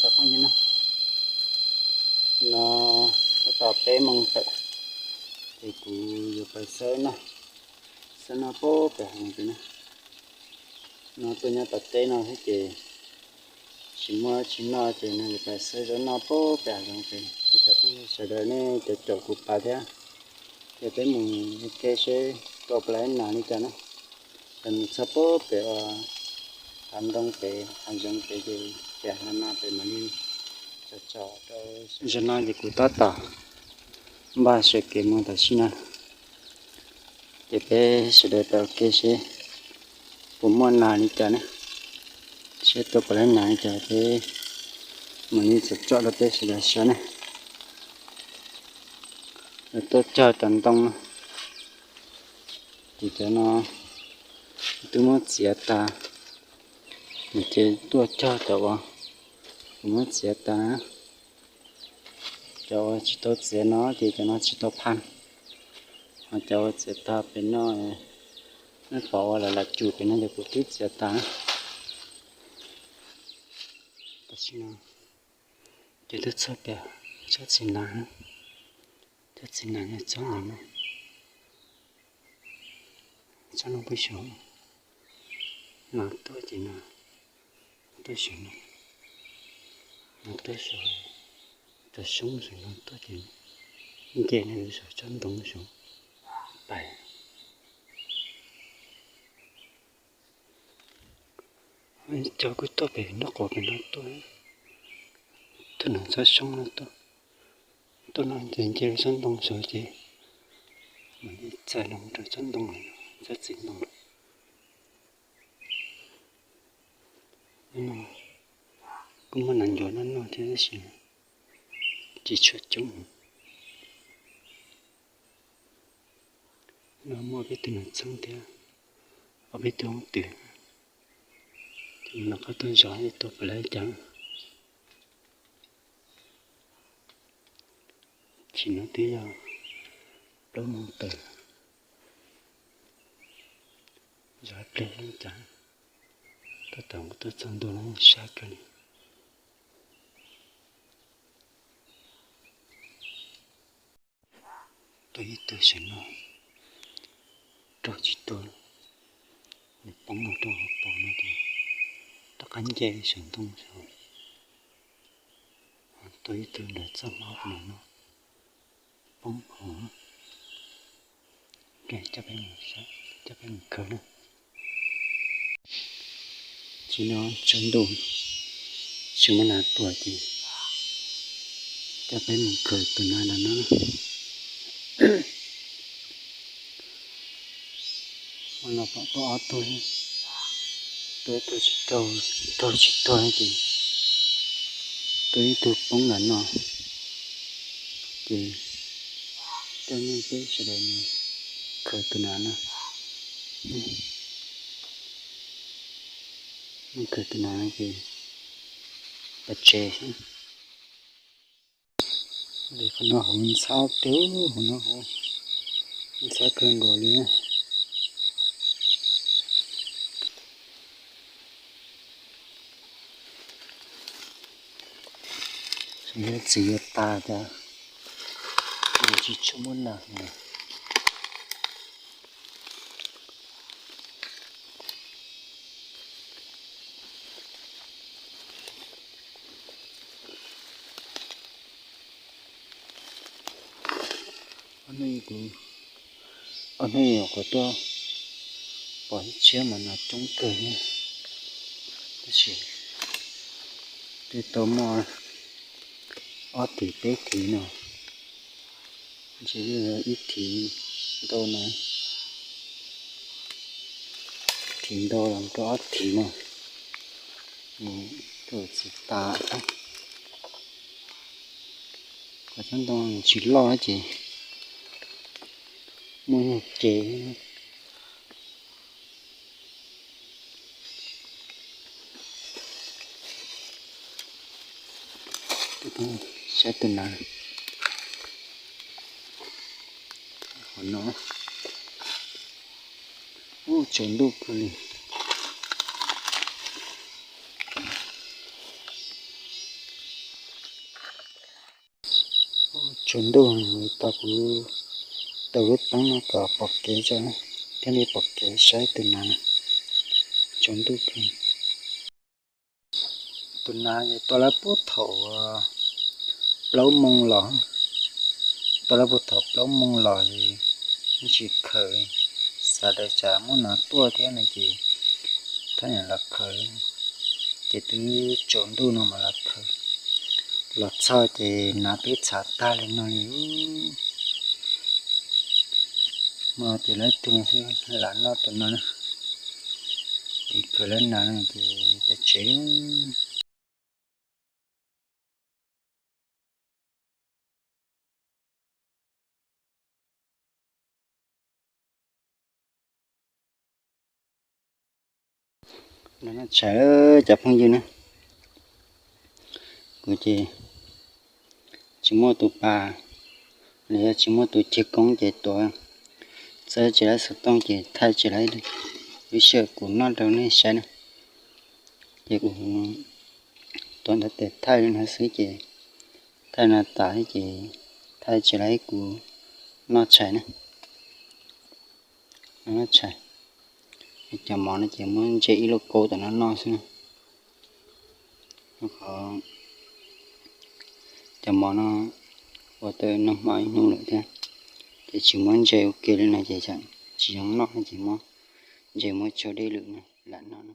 Phooj ywg na, no tab tom peb moos tawm, ces kuv yuav pais xawb noj, xawb noj pem pem hav zoov pem na. No tuaj nyob tom teb no thiab ces tsis muaj tsis noj ces no yuav pais xawb zaub noj pem pem hav zoov pem. Cov phooj ywg sawv daws nej cov caum kuv pais thiab, ces peb mus ua ke seb tua puas laib nas li cas na. Ces mus txog pem pem hav ntoo pem hav zoov pem ces pem hav no pem mam li tsom tsom rau. Zaum no ces kuv tab tom npaj sawv kev mus tam sim no, ces peb sawv daws pais ua ke seb puas muaj nas li cas na, seb tua puas laib nas li cas peb mam li tsom tsom rau peb sawv daws saib na. Lawv tuaj cog cov ntoo no, ces cov no twb muab txiav tag, ces tuaj cog cov uas kuv muab txiav tag. Cov uas tsis tau txiav no ces cov no tsis tau phaj, ho cov uas txiav tag pem no, nej pom uas lam lam cum pem no ces kuv twb txiav tag. Tam sim no ces tuaj txog pem tsob txiv nas, tsob txiv nas yog tsob no, tsob no peb xyuas, nas tuaj ces nas tuaj xyuas no, nas tuaj xyuas, cov xyoob xyuas no tuaj ces nce no saum tsob ntoo xyuas pais. Cov kuj tuaj pem nraub qaum pem no tuaj, tuaj nram tsob xyoob no tuaj, tuaj no ces nce lub tsob ntoo xyuas ces mam li txais los rau tsob ntoo, tsob txiv ntoo. No kuj muaj nas ncuav noj noj thiab tab sis tsis tshua coob. No muaj peb tug nas txheeb thiab ob peb tug hoob twm, ces mus rov qab tuaj zov tua puas laib cas. Tsim no twb yog plaub moos tawm, zov ib pliag cas, tab tom kuv tuaj txog ntua no sab kawg li. Tuaj ib tug saum no, raug tsis tuag, nws poob los rau hauv paus no ces rov qab nce saum ntoo saud. Tuaj ib tug ntawm txoj hmab no no, poob hauv. Coj peb mus khaws na. Tsis no tsaus ntuj tsis muaj nas tuaj ces coj peb mus khaws tus nas los no. Ua no pom tuaj ob tug, tuaj ib tug tsis raug, raug tsis tuag ces tuaj ib tug poob los no ces coj nej peb sawv daws mus khaws tus nas no. Mus khaws tus nas no ces pov tseg xwb. Qhov no hauv ntxhab tiag, hauv no hauv ntxhab kawg nkaus li. Yog txiv yuav tas tas, tsis tshua muaj nas. Ob hnub kuv, ob hnub kuv tuaj pom ib txhiab mas nas coob kawg thiab, tab sis twb tau muaj ob tis peb tis no, ntshe ib tis ntau no, tis ntau los rau ob tis no, mus rau tsis tas. Qhov tsob ntoo tsis loj ces muaj nyuag ces. Saib tus nas, qhov no, ub, tsaus ntuj kawg li. Tsaus ntuj, tau kuv, tau lub teeb no kom pom kev tso, thiaj li pom kev saib tus nas. Tsaus ntuj kawg. Tus nas tua lawm puag thaum plaub moos los, tua lawm puag thaum plaub moos los li, tsis khaws, xav tias tsam muaj nas tuaj thiab no ces thaj niam los khaws, ces twb tsaus ntuj no mas los khaws, los txog ces nas twb txhav tag li no li. Muaj ces lawv tug xwb lam noj tus no na. Ces khaws lawv nas no ces peb tsev. Noj tshais cov phooj ywg na, kuv ces tsis muaj tus pas, los yog tsis muaj tus ceg koob ces tuav txawb tsis laib xov tooj ces thaij tsis laib, lub sij hawm kuv noj rau nej saib na. Ces kuv tuav ntawv tes thaij li no xwb ces thaij no tas ces thaij tsis laib kuv noj tshais na. Noj tshais, cov mov no ces muab ntse ib lub kaub tom no noj xwb na. Qhov cov mov no ua tau noj hmo ib hnub lawm thiab, ces tsis muab ntse ua ke li no ces tsis zoo noj ces muab ntse muab tso dej lwm no lam noj no.